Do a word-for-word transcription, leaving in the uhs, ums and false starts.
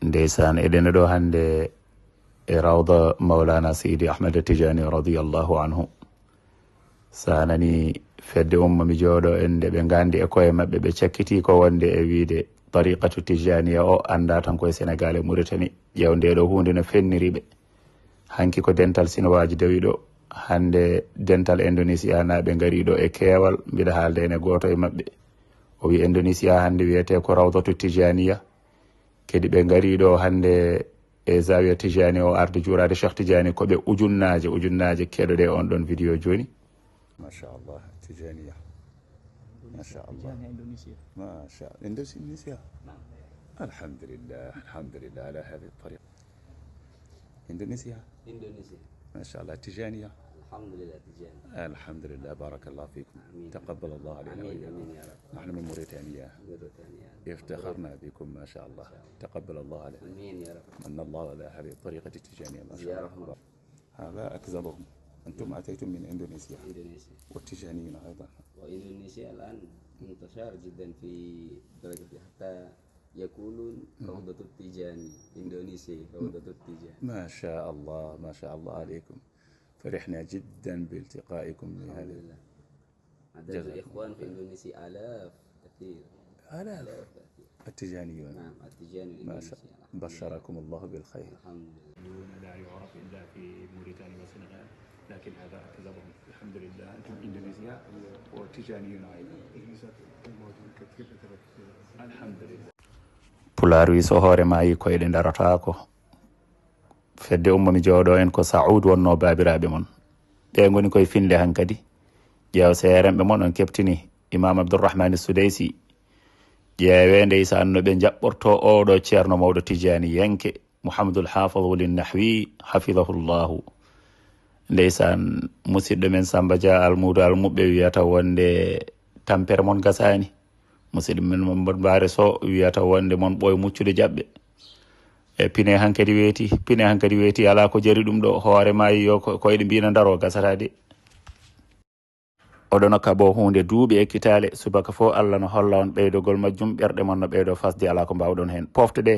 Ndeysaan, eɗen ɗo hannde e rawda Mawlana Seydi Ahmed Tijani radiyallahu anhu. Sa nani fedde umma mi jooɗo en, nde ɓe nganndi e koye maɓɓe, ɓe cakkiti ko wonde e wiide tariqatu tijaniya o annda tan koye Senegal e Mauritanie. Ƴeew nde ɗo huunde no fenniri ɓe. Hanki ko dental sinowaaji dawi ɗo, hannde dental Indonesia naaɓe ngari ɗo e keewal, mbiɗa haalde ene gooto e maɓɓe. O wi Indonesia hannde wiyete ko rawdatu tijaniya. Kadi ɓe ngari ɗo hannde e Zawiya Tijani o arde juuraade Cheikh Tijani ko ɓe ujunnaaje, ujunnaaje keɗoɗe on ɗon vidéo jooni. Machallah, Tijaniya. Machallah. Tijaniya Indonesia. Machallah. Indonesia. Alhamdulillah, alhamdulillah ala hadhihi tariqa. Indonesia. Indonesia. Machallah, Tijaniya. Alhamdulillah, Tijani. Alhamdulillah, barakallah fikum. Amin. Taqabbal Allah alayna wa iyyakum. Amin, ya Rabb. نحن من موريتانيا. موريتانيا. افتخرنا بكم، ما شاء الله. ما شاء الله. تقبل الله علينا. آمين يا رب. من الله على هذه الطريقة التجانية، ما شاء الله. يا رحمة. هذا أكذبهم. أنتم أتيتم من إندونيسيا. إندونيسيا. والتجانيين أيضا. وإندونيسيا الآن انتشار جدا في درجة، حتى يقولون روضة التجاني. إندونيسيا، روضة التجاني. ما شاء الله، ما شاء الله عليكم. فرحنا جدا بالتقائكم بهذا. الحمد لله. عدد جزاكم الإخوان في إندونيسيا آلاف كثير. آلاف. آلاف كثير. التجانيون. نعم، التجاني ما شاء الله. بشركم الله بالخير. الحمد لله. لا يعرف إلا في موريتانيا والسنغال، لكن هذا أكذبهم. الحمد لله، أنتم إندونيسيا وتجانيون أيضا. الحمد لله. Pulaar wi so hoore ma yi koyɗe darataako. Fedde umma mi jooɗo en ko Saoud wonno baabiraaɓe mon. Ɓe ngoni koye finde hankadi. Ƴeew seerenɓe mon on keɓtini Imam Abdourahmane Soudeysi. Ƴeewe ndeysaan no ɓe jaɓɓorto oɗo ceerno mawɗo Tijani yenke, Mouhamadoul Hafid Wuli Nahwi, hafidahullahu. Ndeysaan, musidɗo men Samba Dia Almuudo Almuɓɓe wiyata wonde tampere mon gasaani. Musidɗo men Mamadou Mbaare Sow wiyata wonde mon ɓooy muccude jaɓɓe. E pine hankadi weeti, pine hankadi weeti, alaa ko jari ɗum ɗo, hoore ma yo ko, koyɗe mbina ndaro gasata de. Oɗon kaɓo huunde duuɓi e kitaale, subaka fof Allah no holla on ɓeydogol majjum, ɓerɗe mon no ɓeydo fasde, alaa ko mbaawɗon heen. Pofte ɗe,